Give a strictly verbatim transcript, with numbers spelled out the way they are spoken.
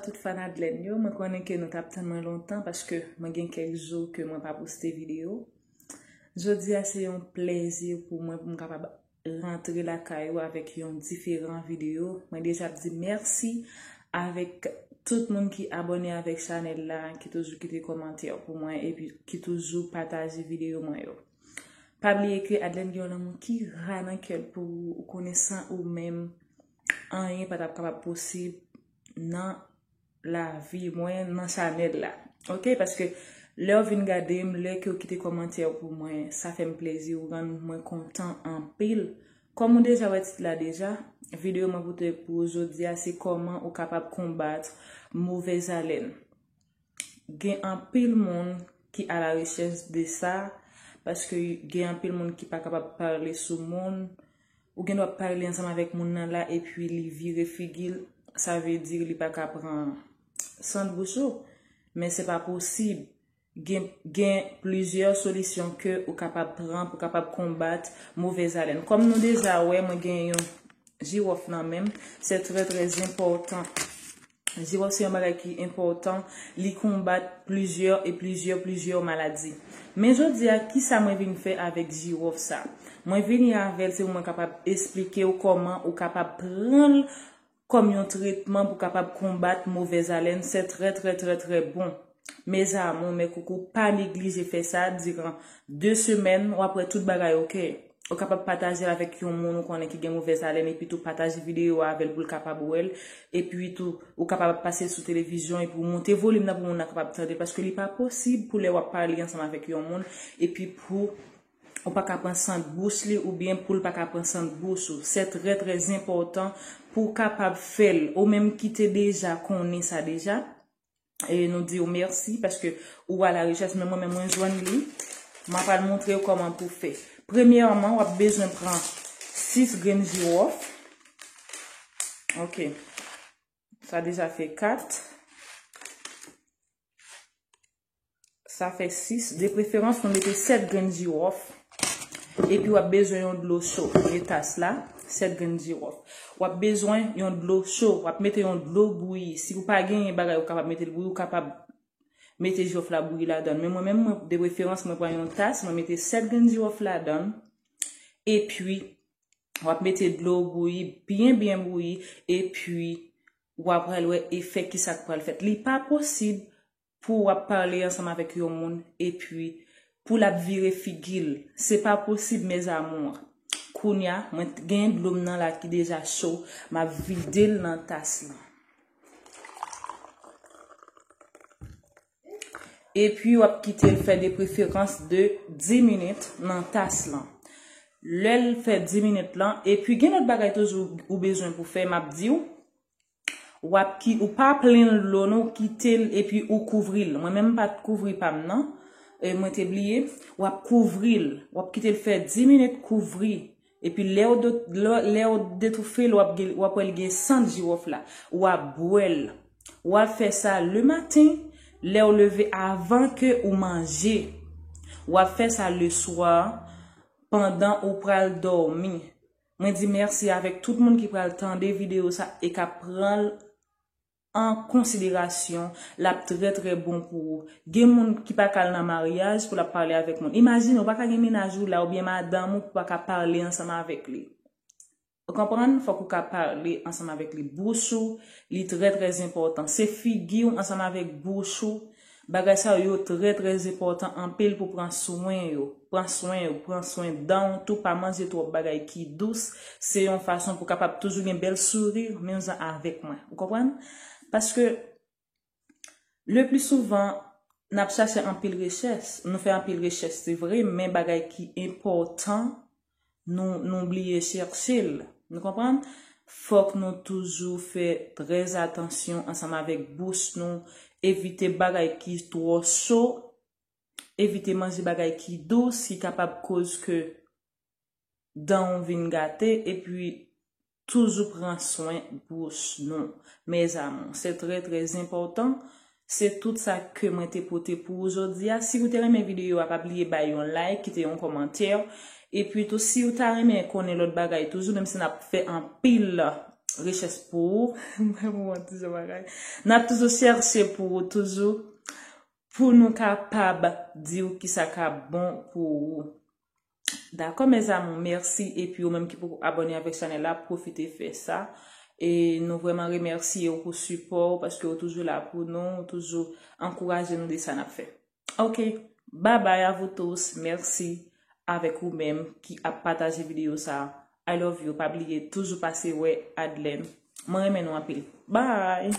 Tout fan Adlène yo, mwen konnen ke nou t ap tann mwen lontan paske mwen gen kèk jou ke mwen pa poste videyo. Jodi a se yon plèzi pou mwen pou m kapab rantre lakay ou avèk yon diferan videyo. Mwen deja ap di mèsi avèk tout moun ki abòne avèk chanèl la, ki toujou kite kòmantè pou mwen epi ki toujou pataje videyo mwen yo. Pa bliye ke Adlène gen yon lanmou ki ra nan kè l pou ou, ou konnen san ou menm, anyen pa t ap kapab posib nan lavi mwen, nan chanèl la. Oke, paske lè w vin gade m, lè ke w kite kòmantè pou mwen, sa fè m plezi, ou rann mwen kontan anpil. Kòm ou deja wè tit la deja, videyo mwen pote pou ou jodi a, se kòman ou kapab konbat movèz alèn. Gen anpil moun ki alarechèch de sa, paske gen anpil moun ki pa kapab pale sou moun. Ou gen dwa pale ansanm avèk moun nan la, epi li vire figi l, sa vle di li pa ka pran sant bouch ou. Men se pa posib. Gen, gen plizyè solisyon ke ou kapab pran pou kapab konbat movèz alèn. Kòm nou deja wè, mwen gen yon jiwòf nan men m. Se trè, trè enpòtan. Jiwòf se yon bagay ki enpòtan. Li konbat plizyè e plizyè, plizyè maladi. Men jodi a, kisa mwen vin fè avèk jiwòf sa? Mwen vini avè l, se pou mwen kapab esplike w kòman ou kapab pran l kòm yon tretman pou kapab konbat movèz alèn. Se trè, trè, trè, trè bon. Mes amours, mes coucous, pa neglije fè sa diran de semèn, w ap wè tout bagay oke. Ou kapab pataje l avèk yon moun ou konnen ki gen movèz alèn, epi tou pataje videyo a avè l pou l kapab wè l, epi tou ou kapab pase l sou televizyon, epi ou monte volim nan pou moun nan kapab tande l, paske li pa posib pou lè w ap pale ansanm avèk yon moun, epi pou ou pa ka pran sant bouch li, oubyen pou l pa ka pran sant bouch ou. Se trè, trè enpòtan pou w kapab fè l, ou menm ki te deja konnen sa deja. E nou di w mèsi paske ou alarechèch, men mwen menm mwen jwenn li. Mwen pral montre w kòman pou fè. Premyèman, w ap bezwen pran sis grenn jiwòf. Oke. Sa deja fè kat. Sa fè sis. De preferans, nou mete sèt grenn jiwòf. Epi w ap bezwen yon dlo cho. Premye tas la, sèt grenn jiwòf. W ap bezwen yon dlo cho. W ap mete yon dlo bouyi. Si ou pa genyen bagay ou kapab mete l bouyi, ou kapab mete jiwòf la bouyi ladan l. Men mwen menm, mwen, de preferans, mwen pran yon tas, mwen mete sèt grenn jiwòf ladan l. Epi, w ap mete dlo bouyi, byen, byen bouyi. Epi, w ap pral wè efè ki sa k pral fèt. Li pa posib pou w ap pale ansanm avèk yon moun, epi pou l ap vire figi l. Se pa posib, mes amours. Kounye a, mwen t-, gen dlo m nan la ki deja cho, m ap vide l nan tas lan. Epi, w ap kite l fè de preferans de dis minit nan tas lan. Lè l fè dis minit lan, epi gen lòt bagay toujou ou bezwen pou fè, m ap di w. W ap ki-, ou pa plen l dlo non, ou kite l epi ou kouvri l. Mwen menm m pa t kouvri pa m nan. E mwen te bliye. W ap kouvri l. W ap kite l fè dis minit kouvri. Epi lè w do-, lè, lè w detoufe l, w ap gen, w ap wè l gen sant jiwòf la. W ap bwè l. W ap fè sa le maten, lè w leve avan ke ou manje. W ap fè sa le swa, pandan ou pral dòmi. Mwen di mèsi avèk tout moun ki pral tande videyo sa e k ap pran l an konsiderasyon, l ap trè, trè bon pou ou. Gen moun ki pa ka al nan maryaj pou l ap pale avèk moun. Imajine, ou pa ka gen mennaj ou la oubyen madanm ou pou pa ka pale ansanm avèk li. Ou konprann? Fòk ou ka pale ansanm avèk li. Bouch ou, li trè, trè enpòtan. Se figi w ansanm avèk bouch ou. Bagay sa yo trè, trè enpòtan anpil pou pran swen yo. Pran swen yo, pran swen dan w tou, pa manje twòp bagay ki dous. Se yon fason pou kapab toujou gen bèl souri, menm jan avèk mwen. Ou konprann? Paske, le pli souvan, n ap chache anpil richès. Nou fè anpil richès, se vre, men bagay ki enpòtan, nou, nou bliye chèche l. Nou konprann? Fòk nou toujou fè trè atansyon ansanm avèk bouch nou, evite bagay ki twò cho, evite manje bagay ki dous, ki kapab koz ke dan w vin gate, epi toujou pran swen bouch nou. Mes amours, se trè, trè enpòtan. Se tout sa ke mwen te pote pou ou jodi a. Si ou te renmen videyo a, pa bliye bay yon like, kite yon kòmantè. Epi tou, si ou ta renmen konnen lòt bagay toujou, menm si n ap fè anpil rechèch pou ou. Mwen, mwen, toujou bagay. N ap toujou chèche pou ou, toujou, pou nou kapab di w ki sa k ap bon pou ou. Dakò, mes amours, mèsi. Epi ou menm ki poko abòne avèk chanèl la, pwofite fè sa. E nou vrèman remèsye w pou sipò w, paske w toujou la pou nou, w toujou ankouraje nou de sa n ap fè. Ok, bye bye à vous tous. Mèsi avèk ou menm ki ap pataje videyo sa. I love you. Pa bliye toujou pase wè Adlène. Mwen renmen nou anpil. Bye.